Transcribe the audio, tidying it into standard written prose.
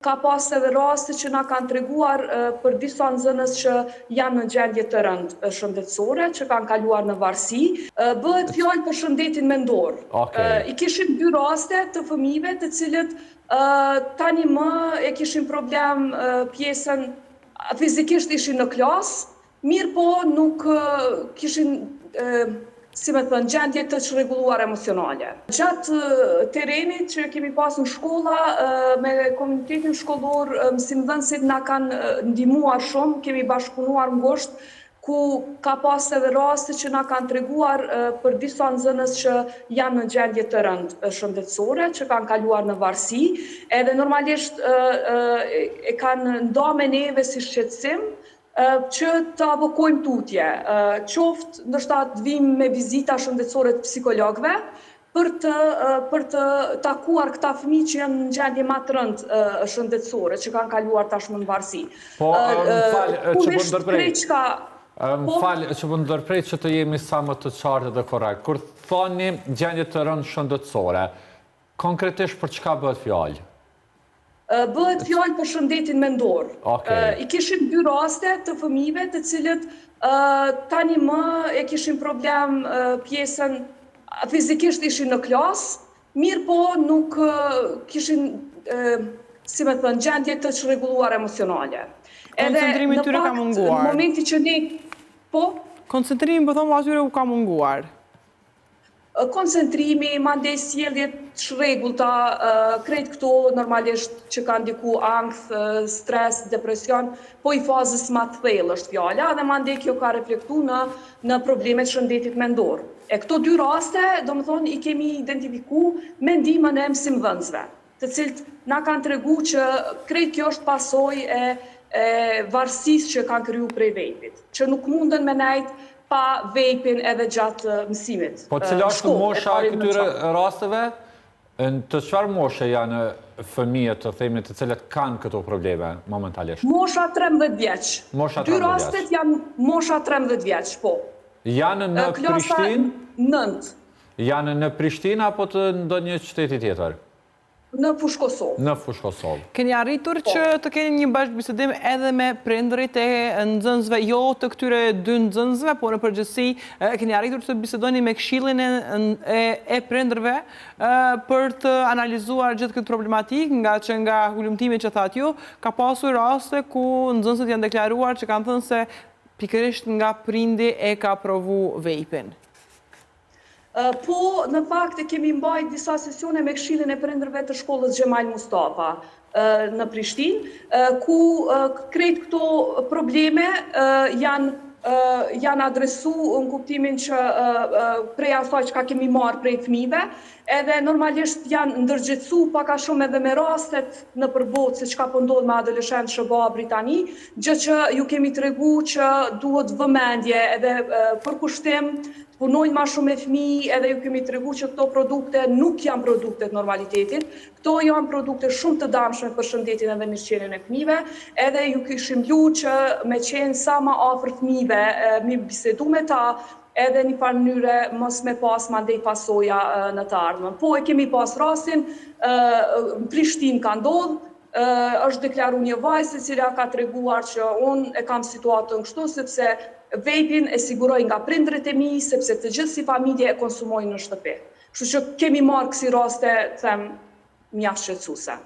Ka pas edhe raste që na kanë treguar për disa nxënës që janë në gjendje të rëndë shëndetësore, që kanë kaluar në varësi. Bëhet fjalë për shëndetin mendor. I kishim dy raste të fëmijëve të cilët tani më e kishin problem pjesën fizikisht ishin në klasë, Mirëpo nuk kishin, si me thënë, gjendje të çrregulluar emocionale. Gjatë terrenit që kemi pas në shkolla, me komunitetin shkollor, mësimdhënësit na kanë ndihmuar shumë, kemi bashkëpunuar ngushtë, ku ka pas edhe raste që na kanë treguar për disa nxënës që janë në gjendje të rëndë shëndetësore, që kanë kaluar në varësi, edhe normalisht e kanë nda me neve si shqetësim, që të avokojmë tutje, qoftë ndoshta të vijmë me vizita shëndetësore të psikologëve, për të për të takuar këta fëmijë që janë në gjendje ma të rëndë shëndetësore, që kanë kaluar tashmë në varësi. Po, më fal, që po ndërprej. Më po? fal, që po ndërprej që të jemi sa më të qartë dhe korrekt. Kur thoni gjendje të rëndë shëndetësore, konkretisht për çka bëhet fjalë? Bëhet fjalë për shëndetin mendor. I kishim dy raste të fëmijëve të cilët tani më e kishin problem pjesën fizikisht ishin në klasë, mirëpo nuk kishin si me thënë, gjendje të çrregulluar emocionale. Koncentrimi i tyre ka munguar. Në momenti që ne, po? Koncentrimi, po thom, atyre u ka munguar. Koncentrimi, mandej sjellje të çrregullta, krejt këto normalisht që kanë ndiku ankth, stres, depresion, po i fazës ma të thellë është fjala dhe mandej kjo ka reflektu në në probleme të shëndetit mendor. E këto dy raste, domethënë, i kemi identifiku me ndihmën e mësimdhënësve, të cilët na kanë tregu që krejt kjo është pasojë e e varësisë që kanë kriju prej vape-it, që nuk munden me nejt pa vape-in edhe gjatë mësimit. Po cila është mosha e këtyre rasteve? Të çfarë moshe janë fëmijët, të themi, të cilët kanë këto probleme momentalisht? Mosha 13 vjeç. Mosha 13 vjeç. Dy rastet janë mosha 13 vjeç, po. Janë në Prishtinë? Klasa 9. Janë në Prishtinë apo të ndonjë qyteti tjetër? Në Fushë Kosovë. Në Fushë Kosovë. Keni arritur që të keni një bashkëbisedim edhe me prindërit e nxënësve, jo të këtyre dy nxënësve, por në përgjithësi keni arritur të bisedoni me këshillin e e prindërve për të analizuar gjithë këtë problematikë, ngaqë nga hulumtimi që thatë ju, ka pasur raste ku nxënësit janë deklaruar që kanë thënë se pikërisht nga prindi e ka provu vape-in. Po, në fakt e kemi mbajt disa sesione me Këshillin e Prindërve të shkollës Xhemal Mustafa në Prishtinë, ku krejt këto probleme janë janë adresu në kuptimin që prej asaj çka kemi marrë prej fëmijëve, edhe normalisht janë ndërgjegjësu pak a shumë edhe me rastet nëpër botë se çka po ndodh me adoleshentë SHBA, Britani, gjë që ju kemi tregu që duhet vëmendje edhe përkushtim Të punojnë ma shumë me fëmijë edhe ju kemi tregu që këto produkte nuk janë produkte të normalitetit, këto janë produkte shumë të damshme për shëndetin edhe mirëqenien e fëmijëve, edhe ju kishim lut që me qenë sa ma afër fëmijëve, me bisedu me ta, edhe një farë mënyre mos me pas mandej pasoja në të ardhmen. Po e kemi pas rastin, në Prishtinë ka ndodhë, është deklaru një vajzë e cila ka treguar që unë e kam situatën kështu sepse vape-in e siguroj nga prindërit e mi sepse të gjithë si familje e konsumojnë në shtëpi. Kështu që kemi marrë kësi raste, them, mjaft shqetësuese.